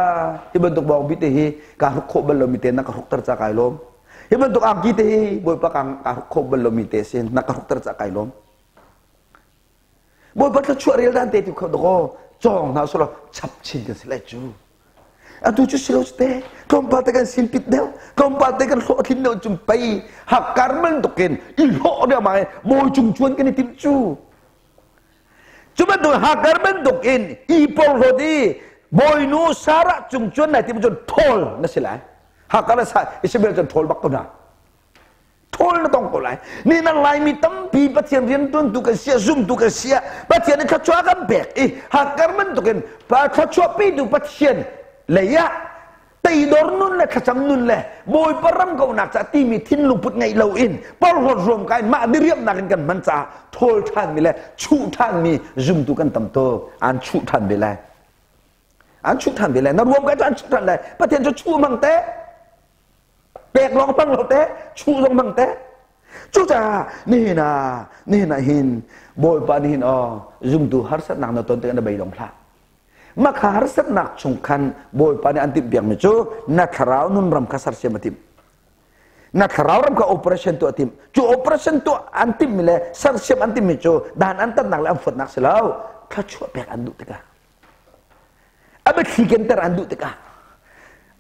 Speaker 1: hi bantuk bawngbi te hi kaa hruk khawh bal lomi te na ka hrukter ca kai lawm. Hi bantuk angki te hi Bawipa ka hruk khawh bal lomi te sin na ka hrukter ca kai lawm. Bawipa thluachuah rel dan te tu kho dakaw cawng hna sulaw chap chin kan si lai cu. Atu cu si lo te tlawmpal te kan sinpit deuh tlawmpal te kan hlawh tlin deuh cung pei hakkar bantukin i hlawh deuh ma bawi cung cuan kan i timh cu cu bantuk hakkar bantukin i porhlawt i bawinu Sarah cung cuan nai tim cun thawl na si lai hakkar le sa Isabel cun thawl bak ko na Thawl na tong ko lai. Ni nang Laimi tampi Pathian riantuantu kan sia, zumtu kan sia, Pathian nih thluachuah kan pek i Hagar bantukin pa thluachuah petu Pathian lei ah teidor nun le thlacam nun le Bawipa ram kaunak ca timi thinlung put ngeih loin porhlawt ruam kai mah diriamnak in kan hman caah thawl ṭhanmi le chuh ṭhanmi zumtu kan tam tuk an chuh ṭhan ve lai an chuh ṭhan ve lai na ruam kai cu an chuh ṭhan lai Pathian cu chuh hmang te pek lawng hmang lo te chuh zong hmang te. Cucaah nihin ah nihin ah hin Bawipa nih hin aw zumtu harsatnak na ton tikah na beidong hlah. Mah kha harsatnak chung khan Bawipa nih an timh piakmi cu na thlarau nun ram kha sersiam a timh. Na thlarau ram kha operation tuah a timh. Cu operation tuah an timhmi le sersiam an timhmi cu dan an tatnak le an fuatnak si lo. Thluachuah pek an duh tikah a biathli kenter an duh tikah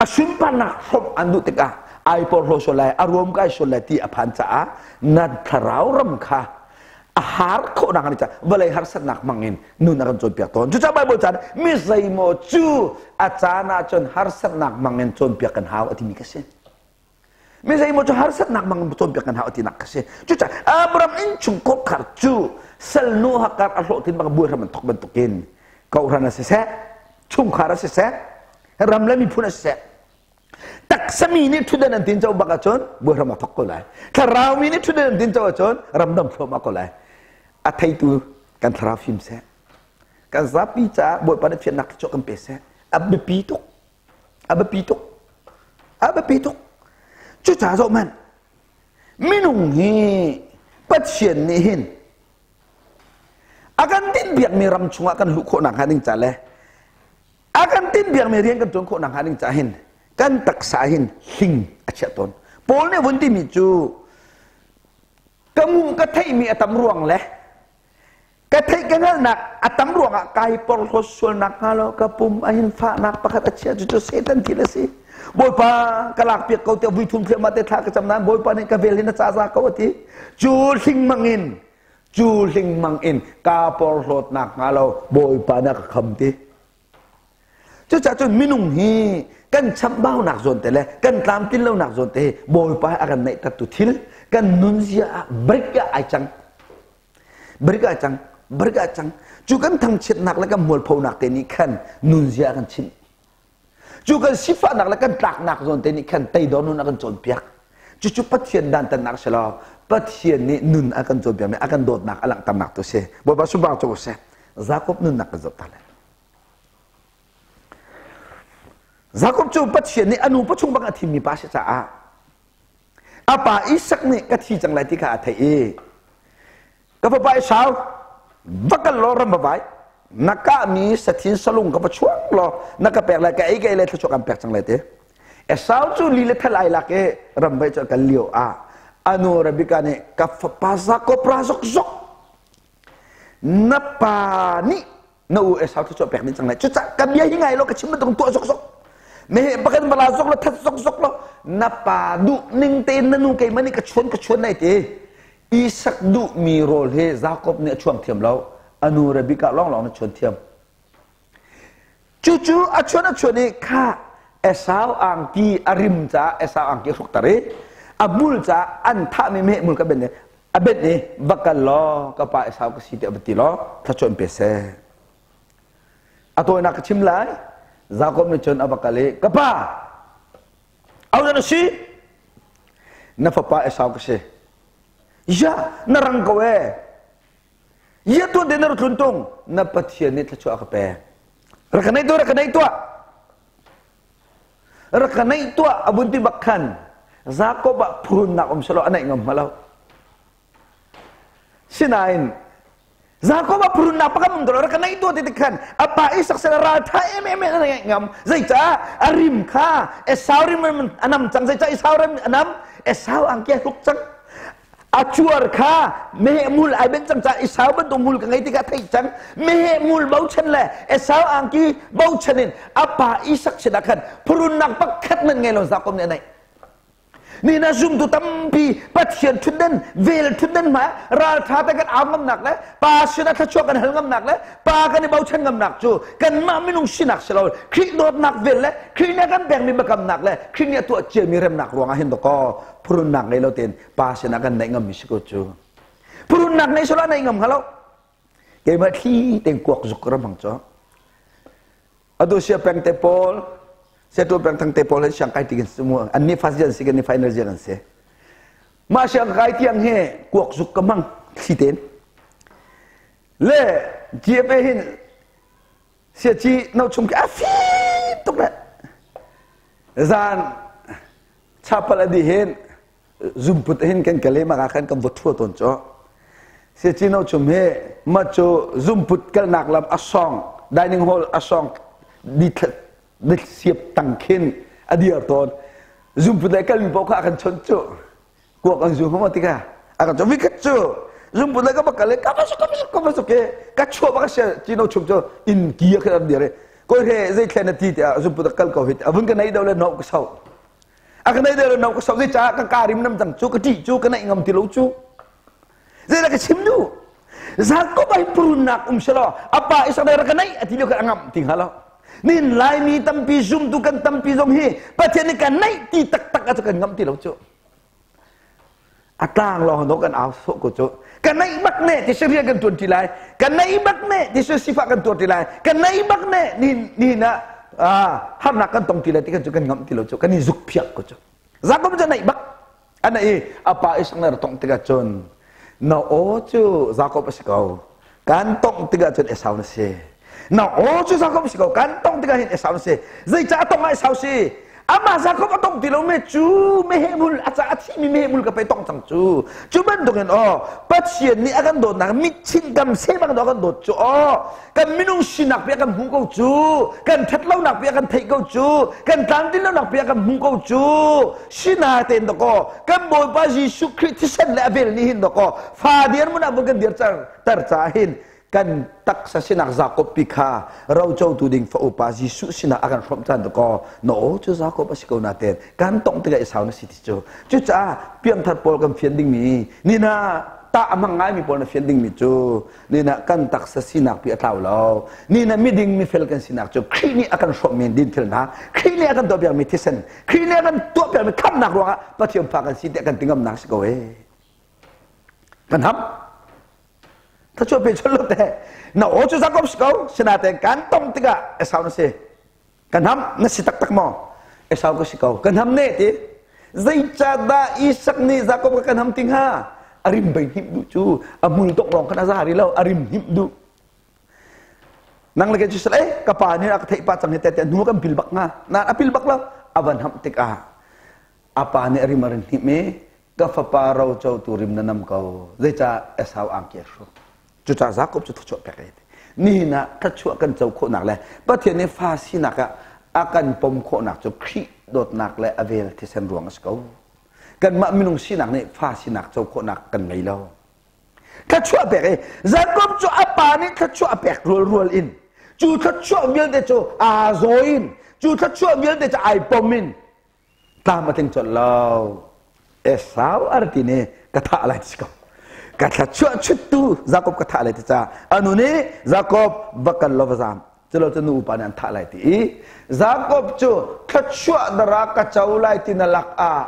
Speaker 1: a sunparnak hrawmh an duh tikah ai porhlaw sual lai a ruam kai sual lai ti a phan caah na thlarau ram kha a har khawhnak an caah vawlei harsatnak hmang in nun a kan cawnpiak tawn. Cucaah Bible caan mi zeimaw cu a caan ahcun harsatnak hmang in cawnpiak kan hau a timi ka si. Mi zeimaw cu harsatnak hmang in cawnpiak kan hau tinak ka si. Cucaah Abraham innchung khar cu salnu hakar a hlawhtlin bang buai hram an thok bantukin kohhran a siseh, chungkhar a siseh, ram le miphun a siseh, taksa mi nih ṭhutdan an tin co bak ahcun buai hram a thok ko lai. Thlarau mi nih ṭhutdan an tin co ahcun ramdam thluahmah ko lai. A theitu kan thlarau fim seh. Kan zapi caah Bawipa nih fiannak thluachuah kan pe seh. A biapi tuk. A biapi tuk. A biapi tuk. Cucaah zoh hmanh. Minung hi Pathian nih hin a kan tinhpiakmi ram chungah kan luh khawh nakhnga ding ca le a kan tinhpiakmi rian kan ṭuan khawh nakhnga ding ca hin kan taksa hin hling a chiah tawn. Paul nih a vun timi cu ka mu ka theihmi a tam ruang le Ka theih ka hngalhnak a tam ruangah kai porhlawt sualnak hnga lo ka pum a hin fahnak pakhat a chia cucu Satan thil a si. Bawipa ka lakpiak ko tiah vui thum thliahmah te thla ka cam nain Bawipa nih ka vel hin a ca za ko a ti. Cu hlingmang in cu hlingmang in ka porhlawtnak hnga lo Bawipa nih a ka kham ti. Cucaah cun minung hi kan chamhbaunak zawn te le kan tlamtlin lonak zawn te hi Bawipa a kan neihtertu thil kan nunzia ah break ah ai cang. Brik ah cang, brik ah cang. Cu kan thangchiatnak le kan mualphonak te nih khan nunzia a kan chimh. Cu kan sifahnak le kan tlaknak zawn te nih khan teidor nun a kan cawnpiak. Cucu Pathian dantatnak si lo, Pathian nih nun a kan cawnpiakmi, a kan dawtnak a langhternak tu si. Bawipa subang cu seh. Jakob nunnak kan zoh ta lai. Jakob cu Pathian nih a nu pachung bang a thimmi pa si caah A pa Isak nih ka thi cang lai ti kha a theih i ka fapa Esau va kal law ram va vai na kahmi sathin salung ka va chuang law na ka pek lai ka ei ka ei lai thluachuah kan pek cang lai ti Esau cu li le thal ai lak i ram vai cu a kal lio ah anu Rebekah nih ka fapa Jakob ra zokzok na pa nih na u Esau cu pek ding cang lai cucah ka bia hi ngai lo ka chim bantuk tuah zokzok me bakan bala zok lo that zokzok lo na pa duh ning tein na nu keimah nih ka chuan ka chuan lai ti Isak duh mi rawl he Jacob nih a chuang thiam lo anu Rebekah lawng lawng na chuan thiam cucu a chuan a chuan i kha Esau angki a rim ca Esau angki hruk tar i a mul ca an thahmi meh mul ka ben A benh i va kal law ka pa Esau ka si tiah va ti law thluachuah in pe seh. A tawinak ka chim lai. Jakob nih cun a va kal i ka pa ahodah na si? Na fapa Esau ka si. Ya, na rang ko ee. Ya tuan te na ra tlun tung. Na Pathian nih thluachuah a ka pek. Rak ka neih tuah, rak ka neih tuah. Rak ka neih tuah a vun ti bak khan Jakob ah phurunnak um selaw a neih ngam hnga lo. Sinain Jakob ah phurunnak pakhat um rak ka neih tuah ti tik khan a pa Isak sin ral tha em em in a neih ngam. Zeicah a rim kha Esau rim a nam cang. Zeicah Esau rim a nam? Esau angki a hruk cang. A cuar kha meheh mul ai benh cang caah Esau bantuk mul ka ngei ti kha a theih cang. Meheh mul bochan le Esau angki bochan in a pa Isak sinah khan phurunnak pakhat nan ngei lo Jakob nih a neih. Ni na zumtu tampi Pathian ṭhutden vel ṭhutden hmai ralṭha te kan au ngamnak le pa sinah thluachuah kan hal ngamnak le pa kan i bochan ngamnak cu kanmah minung sinak si lo Khrih dawtnak vel le Khrih nih a kan pekmi biakamnak le Khrih nih a tuah ciami remnak ruangah hin dawkaw phurunnak ngei lo tein pa sinah kan naih ngammi si ko cu phurunnak ngei sala naih ngam hnga lo keimah thli tein kuak zuk ka ram hang cu atu sia peng te pawl setu peng thang te pawl he siang kai tikin mu an ni first year si kan ni final year an si mah siang kai tiang he kuak zuk ka mang thli tein le GFA hin sia chi no chung ki a fim tuk le zan chapal a dih hin. Zumput hin kan kale maka khan kan va thua tawn cu. Se cino chum he ma cu zumput kalnak lam a song dining hall a song di di siap tang khin a dir tawn. Zumput le kalmi paoh kha a kan chawnh cu. Kuak an zu hama tika a kan chawnh. Vikhat cu zumput le ka va kal ka va su ka va su ka va su ke ka chuah bak sia cino chum cu inn ki a khan an dir. Koi he zei thlen na ti tiah zumput a kal ko hit a vun ka nei do le no ka sau. A ka nei do le no ka sau zei caah ka ka rim nam cang cu ka ṭih cu ka naih ngam ti lo cu. Zeidah ka chim duh? Jakob ai purunnak um selaw apa Isak rak ka naih a ti lio khan a ngamh ti hnga lo. Nin Laimi tampi zumtu kan tampi zong hi Pathian nih kan naih ti taktak ah cu kan ngamh ti lo cu. A tlang lawng do kan au sawh ko cu. Ka naih bak ne ti rian kan tuan ti lai. Ka naih bak ne ti sifah kan tuar ti lai. Ka naih bak ne ni ni na harnak kan tong ti lai ti kan cu kan ngamh ti lo cu. Kan i zuk phiak ko cu. Jakob cu naih bak. Ana i a pa Isak nih a tongh tikah cun na aw cu Jakob a si ko. Kan tongh tikah cun Esau na si. Na aw cu Jakob a si ko. Kan tongh tikah hin Esau na si. Zeicah a tongh ah Esau si? Amah Jakob a tong ti lo me cu meheh mul a ca a thimi meheh mul ka pei tong cang cu. Cu bantukin aw Pathian nih a kan dawtnak mitchinh kam se bang a kan dawt cu aw kan minung sinak pi a kan hmuh ko cu kan ṭhatlonak pi a kan theih ko cu kan tlamtlinlonak pi a kan hmuh ko cu sinatein dakaw kan Bawipa Jesuh Khrih thisen le a vel nih hin dakaw fa dir mun ah vun kan dir ter caah hin kan taksa sinak Jakob pi kha rocotu ding fa upa Jesuh sinah a kan hrawmh caan dakaw na aw cu Jakob a si ko natein kan tongh tikah Esau na si ti cu cucaah piangthar pawl kan fian dingmi nina tah a hmang ngaimi pawl na fian dingmi cu Nina kan taksa sinak pi a tlau lo. Nina miding mifel kan sinak cu Khrih nih a kan hrawmmi dinfelnak, Khrih nih a kan tuahpiakmi thisen, Khrih nih a kan tuahpiakmi khamnak ruangah Pathian fa kan si tiah kan ti ngamnak si ko ee. Kan ham. Thachuah pe chol lo te. Na aw cu Jakob si ko, sinatein kan tong tikah Esau na si. Kan ham na si taktak maw? Esau ka si ko. Kan ham ne ti. Zeicahdah Isak nih Jakob ka kan ham ti hnga? A rim bei hnim duh cu. A hmul tok lawng khan a za ri lo. A rim hnim duh. Nang le ke cu eh ka pa nih a ka theih pa cang hi te te hnu kan pil bak hnga. Na a pil bak lo. A van ham tikah a pa nih a rim a rin hnim i ka fapa ro tu rim na nam ko. Zeicah Esau angki a hruk. Cucaah Jakob cu thluachuah pek ai. Nihin ah thluachuah kan co khawhnak le Pathian nih fa sinak ah a kan pom khawhnak cu Khrih dawtnak le a vel thisen ruang a si ko. Kanmah minung sinak nih fa sinak co khawhnak kan ngei lo. Thluachuah pek i Jakob cu a pa nih thluachuah a pek rualrual in cu thluachuah vialte cu aa zawi in cu thluachuah vialte cu ai pom in tlam a tling colh lo Esau arti nih ka thah lai ti ko ka thluachuah chuttu Jakob ka thah lai ti ca anu nih Jakob va kal lo va zam culo cu nu upa nih an thah lai ti i Jakob cu thluachuah dara ka co lai ti na lak ah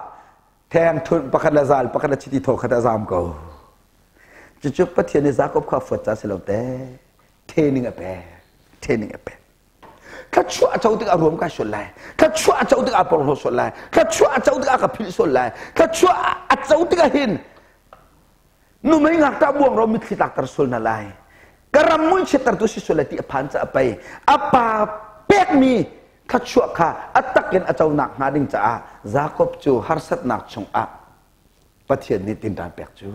Speaker 1: theng thun pakhat le zal pakhat le chiti thaw khat a zam ko cucu Pathian nih Jakob kha fuat ca si lo te training a pek training a pek Thluachuah a co tikah ruam kai sual lai. Thluachuah a co tikah porhlaw sual lai. Thluachuah a co tikah ka philh sual lai. Thluachuah a co tikah hin numei ngakṭah buang ro mitthli tlakter sual hna lai. Ka ram mui chiattertu si sual lai ti a phan caah pei a pa pekmi thluachuah kha a tak in a conak hnga ding caah Jakob cu harsatnak chungah Pathian nih tinṭan pek cu.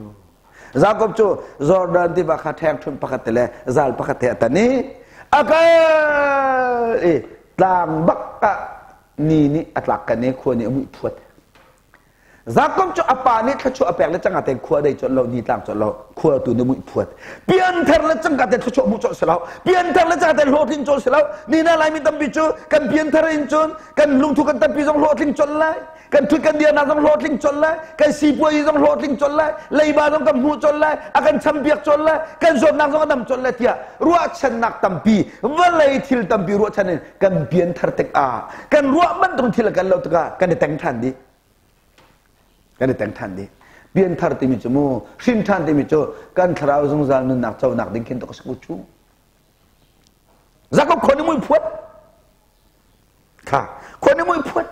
Speaker 1: Jakob cu Jordan tiva kha ṭhengṭhunh pakhat te le zal pakhat te a tan i a kal i tlang bak ah ni nih a tlak kan i khua nih a muih phuat. Jakob cu a pa nih thluachuah a pek le cangka tein khua dei colh lo ni tlang colh lo khua tu nih muih phuat. Pianthar le cangka tein thluachuah hmuh colh si lo. Pianthar le cangka tein hlawhtlin colh si lo. Ni na Laimi tampi cu kan pianthar in cun kan lungthu kan tampi zong hlawhtling colh lai. Kan thut kan dirnak zong hlawhtling colh lai kan sipuazi zong hlawhtling colh lai leiba zong kan hmuh colh lai a kan champiak colh lai kan zawtnak zong a dam colh lai tiah ruahchannak tampi vawlei thil tampi ruahchan in kan pian thar tikah kan ruah bantuk thil kan lo tikah kan i teng ṭhan dih kan i teng ṭhan dih pian thar timi cu mu hrin ṭhan timi cu kan thlarau zungzal nunnak conak ding khin to ka si cu Jakob khon i mui phuat Kha khua nih mui phuat.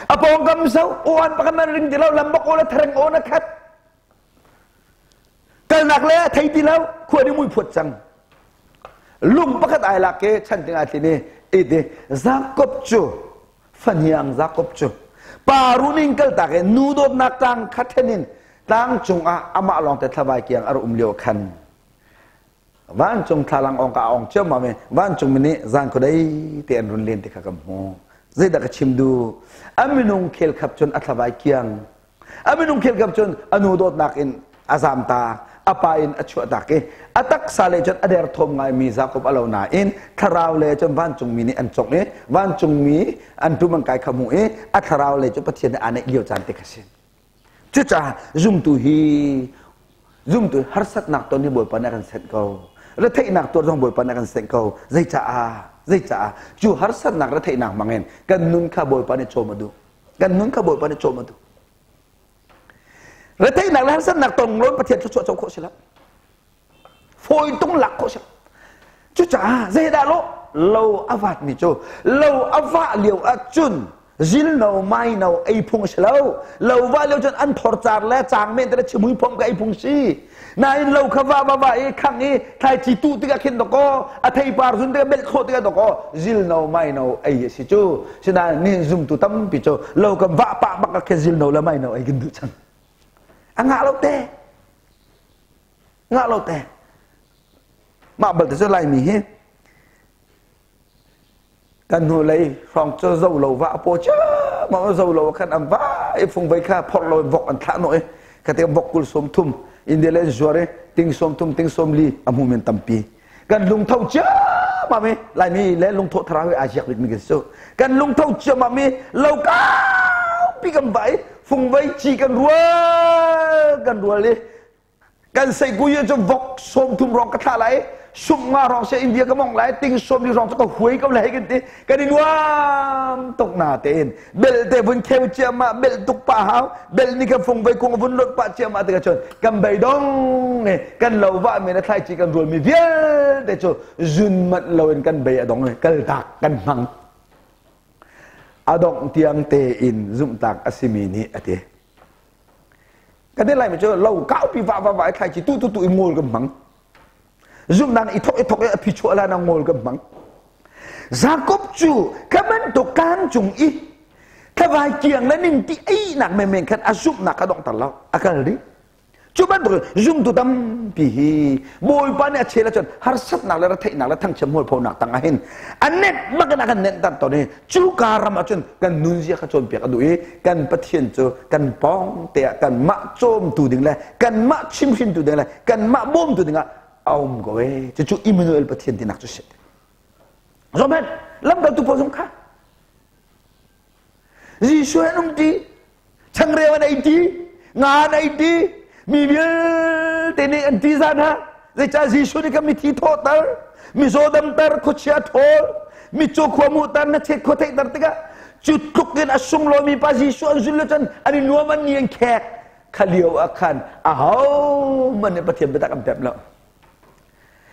Speaker 1: A pawngkam so aw pakhat man ring ti lo lam bak aw le thareng aw na khat. Kalnak le a thei ti lo khua nih mui phuat cang. Lung pakhat ai lak ke chan ting ai tlin i iti Jakob cu faniang Jakob cu. Pa runin kal tak i nu dawtnak tlang kha then in tlang cungah amah lawng te thlavai kiang a um lio khan vancung thlalang ong ka ong ciammam i vancung mi nih zan khuadei te an run len ti kha kan hmu. Zeidah ka chim duh? A minung khel khap cun a thlavai kiang, a minung khel khap cun a nu dawtnak in a zam ta, a pa in a chuah tak i a taksa le cun a derthawm ngaimi Jakob a lo nain thlarau le cun vancungmi nih an congh i vancungmi an tum an kai kha hmu i a thlarau le cu Pathian nih aa neih lio caan te kha si. Cucaah zumtu hi zumtu harsatnak ton hi Bawipa nih a kan senh ko. Retheihnak tuar zong Bawipa nih a kan senh ko. Zeicaah? Zeicaah? Cu harsatnak retheihnak hmangin kan nun kha Bawipa nih cawm a duh. Kan nun kha Bawipa nih cawm a duh. Retheihnak le harsatnak tong lawn Pathian thluachuah co khawh si lo. Fawi tung lak khawh si lo. Cucaah zeidah lo lo a vatmi cu lo a vah lio ahcun zilno maino ei phung a si lo. Lo vah lio cun an thor car le cang men te le chimui phom ka ei phung si. Nain lo kha va va va i khang i thlaici tuh tikah khin dawkaw a theipar zun tikah belh khawh tikah dawkaw zilno maino ei a si cu. Sinain nin zumtu tampi cu lo kan vah pah bak ah khin zilno le maino ei kan duh cang. A ngah lo te. Ngah lo te. Mah balte cu Laimi hi kan hnulei hrawng cu zo lo va a paw ma zo lo khan an va i fungvei kha phorh lo in vok an thlah nawh i kha vok kul sawm thum India le an zuar i ting sawm thum ting sawm li a hmu men tampi. Kan lungtho ciammam i Laimi le lungthawh thlarau hi aa ziak bikmi kan si. Kan lungtho ciammam i lo kaupi kan va i fungvei ci kan rual kan rual i kan seikui cu vok sawm thum rong ka thlah lai, sum nga rong se India ka mong lai, ting sawm li rong cu ka huai ko lai kan ti. Kan i nuam tuk na tein bel te vun kheu ciama bel tuk pa hau bel ni ka fung vai kung vun lot pa ciama te ka chon kan beidong ne kan lo va mi na thlai chi kan rual mi vialte cu zun mat lo in kan bei adong kal tak kan hmang adong tiang te in zumtak asimi nih ati. Kan ti lai mi cu lo kaupi va va va i thlai chi tu tu tu i ngol kan hmang. Zumhnak i thok i thok i a phichuah la na ngol kan hmang. Jakob cu ka bantuk kan cung i thlavai kiang le ning ti ei nak menmen khan a zumhnak a donghter lo, a kal dih. Cu bantuk zumtu tampi hi Bawipa nih a chel ahcun harsatnak le retheihnak le thangchiat hmualphonak tang ah hin a net bak in a kan nenh ter tawn i cu ka ram ahcun kan nunzia kha cawnpiak a duh i kan Pathian cu kan pawng te ah kanmah cawmtu ding le kanmah chimhrintu ding le kanmah bawmtu ding ah a um ko ee. Cucu Immanuel Pathian tinak cu si. Zohhmanh, lamkaltu pawl zong kha Jesuh an um ti, changreu an ei ti, nga an ei ti, mi vialte nih an ti zan ha. Zeicah Jesuh nih kan mithi thawhter, mizaw damter, khuachia ṭhawl, mitcaw khua hmuhter, na chet khua theihter tikah cu tluk in a sunglawimi pa Jesuh an zulh cun an i nuam, an ni an khek. Kha lio ah khan ahohmanh nih Pathian biatak an pemh lo.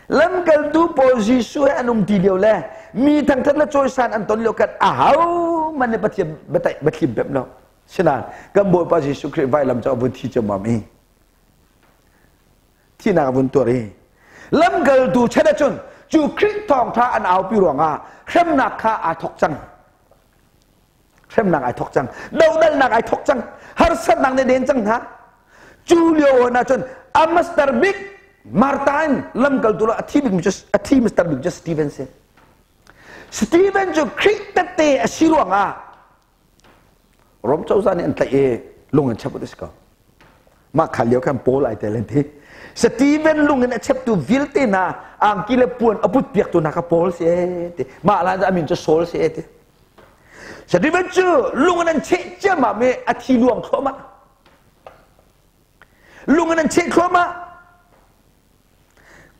Speaker 1: Lamkaltu pawl Jesuh he an um ti lio le mi thangthat le cawisan an ton lio khan ahohmanh nih Pathian biathlim pemh lo. Sinain kan Bawipa Jesuh Khrih vailam cu a vun thi ciammam i thihnak a vun tuar i lamkaltu chan ahcun cu Khrih thawngṭha an aupi ruangah hremnak kha aa thawk cang. Hremnak ai thawk cang. Dohdalnak ai thawk cang. Harsatnak nih den cang hna. Cu lio hna cun a master bik Martha in lamkaltu a thi bik cu a thi master bik cu Stephen si. Stephen cu Khrih tette a si ruangah Rom cozah nih an tlaih i lung an chep si ko. Mah kha lio khan Paul ai tel an ti. Stephen lung in a cheptu vialte hna angki le puan a put piaktu hna kha Paul si ti. Mah la a min cu Saul si ti. Stephen cu lung in an cheh ciammam i a thi luang thluahmah. Lung in an cheh thluahmah.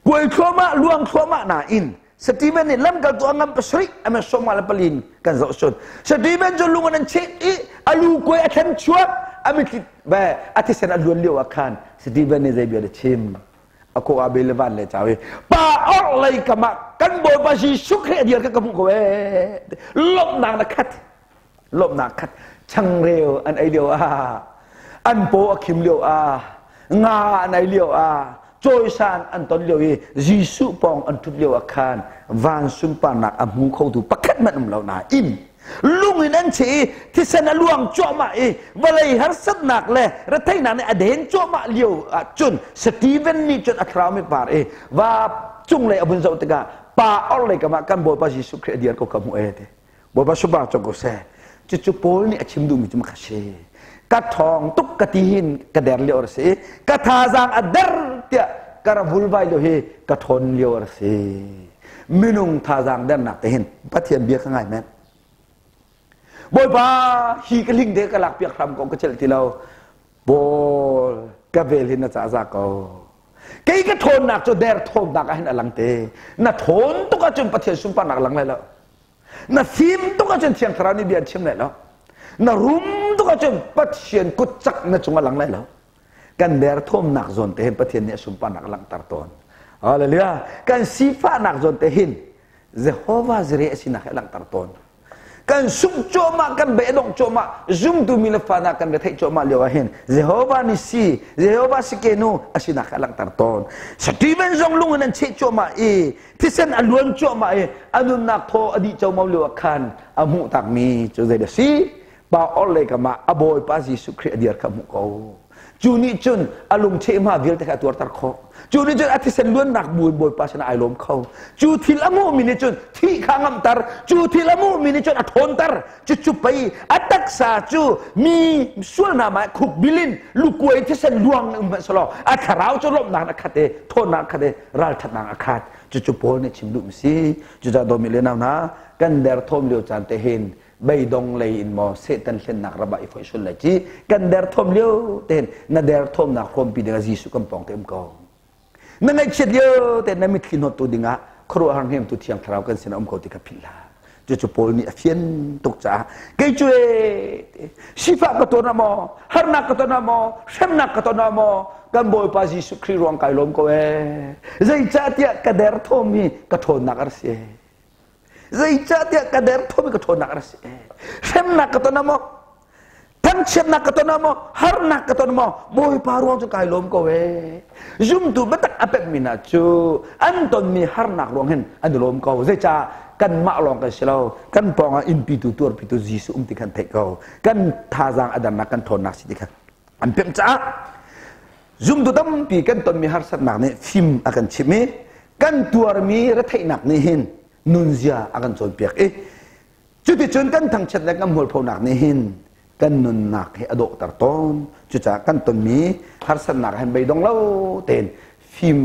Speaker 1: Kuai thluahmah, luang thluahmah nain Stephen nih lamkaltu a ngam pasarih a sawmnga le palin kan zoh sun. Stephen cu lung in an cheh i a lu kuai a thlen chuak, a mitthli a thisen a luan lio ah khan Stephen nih zei bia dah chim? A kawh ah bel le van le cau i pa orh lei kam ah kan Bawipa Jesuh Khrih a dir ka ka hmuh ko ee. Lawmhnak na khat. Lawmhnak khat. Changreu an ei lio ah, an paw a khim lio ah, nga an ei lio ah, cawisan an ton lio i Jesuh pawng an ṭhut lio ah khan van sunparnak a hmu khotu pakhat hmanh um lo nain. Lung in an cheh i thisen a luang cuahmah i vawlei harsatnak le retheihnak nih a den cuahmah lio ah cun Stephen nih cun a thlarau mit par i va cunglei a vun zoh tikah pa orhlei kam ah kan Bawipa Jesuh Khrih a dir ko ka hmuh e ti. Bawipa subah cawk ko seh. Cucu Paul nih a chim duhmi cu makha si. Ka ṭhawng tuk ka ti hin ka der lio a si. Ka thazaang a der tiah ka ra vulvai lio hi ka ṭhawn lio a si. Minung thazaang dernak te hin Pathian bia ka ngai men. Bawipa hi ka hling te ka lak piak hram ko ka celh ti lo. Paul ka vel hin na ca za ko. Kei ka ṭhawnnak cu der ṭhawnnak ah hin a lang te. Na ṭhawn tuk ahcun Pathian sunparnak lang lai lo. Na fim tuk ahcun Thiang Thlarau nih bia an chim lai lo. Na rum tuk ahcun Pathian kut cak na cung a lang lai lo. Kan derthawmnak zawn te hin Pathian nih a sunparnak a langhter tawn. Hallelujah. Kan sifahnak zawn te hin Jehovah Jireh a sinak hi a langhter tawn. Kan sungh cuahmah, kan beidongh cuahmah, zumtu mi le fa hna kan retheih cuahmah lio ah hin Jehovah ni si, Jehovah si ke nu a sinak hi a langhter tawn. Stephen zong lung in an cheh cuahmah i thisen a luan cuahmah i a nunnak thaw a dih como lio ah khan a hmuh takmi cu zei dah si pa orhlei kam ah a bawipa Jesuh Khrih a dir kha hmuh ko. Cu nih cun a lungcheh hma vialte kha a tuarter khawh. Cu nih cun a thisen luannak bu in Bawipa sinah ai lawm kho. Cu thil a hmuhmi nih cun thih kha ngamhter. Cu thil a hmuhmi nih cun a ṭhawnter. Cucu pei a taksa cu mi sualnak ah khukbil in lukuai thisen luang in um hmanh selaw a thlarau cu lawmhnak a khat i ṭhawnnak a khat i ralṭhatnak a khat. Cucu Paul nih chim duhmi si. Cucaah dawmi le nau hna, kan derthawm lio caan te hin beidong lei in maw Satan hlennak ram ah i foih sual lai ci kan derthawm lio tein na derthawmnak hrawmpi dingah Jesuh kan pawng te um ko. Na ngaihchiat lio tein na mitthli hnawttu dingah khuaruahhar hnemtu Thiang Thlarau kan sin a um ko ti kha philh hlah. Cucu Paul nih a fian tuk caah kei cu ee sifah ka ton ah maw harnak ka ton ah maw hremnak ka ton ah maw kan Bawipa Jesuh Khrih ruang kai lawm ko ee zeicahtiah ka derthawm hi ka ṭhawnnak a si ee Zeicahtiah ka derthawm i ka ṭhawnnak a rak si. Hremnak ka ton ah maw? Thangchiatnak ka ton ah maw? Harnak ka ton maw? Bawipa ruang cu kai lawm ko ee. Zumtu biatak a pekmi hna cu an tonmi harnak ruang hin an i lawm ko. Zeicah kanmah lawng kan si lo. Kan pawngah innpitu tuarpitu Jesuh um ti khan theih ko. Kan thazaang a dernak kan ṭhawnnak si ti khan an pemh caah zumtu tampi kan tonmi harsatnak nih fim a kan chimh i kan tuarmi retheihnak nih hin nunzia a kan cawnpiak i cuticun kan thangchiat le kan hmualphonak nih hin kan nunnak hi a dawhter tawn. Cucaah kan tonmi harsatnak hin beidong lo tein fim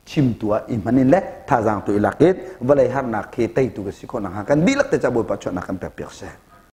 Speaker 1: chimtu ah i hman in le thazaang tu i lak in vawlei harnak khi teitu kan si khawh nakhnga kan dihlak te ca Bawipa chuahnak kan pek piak seh.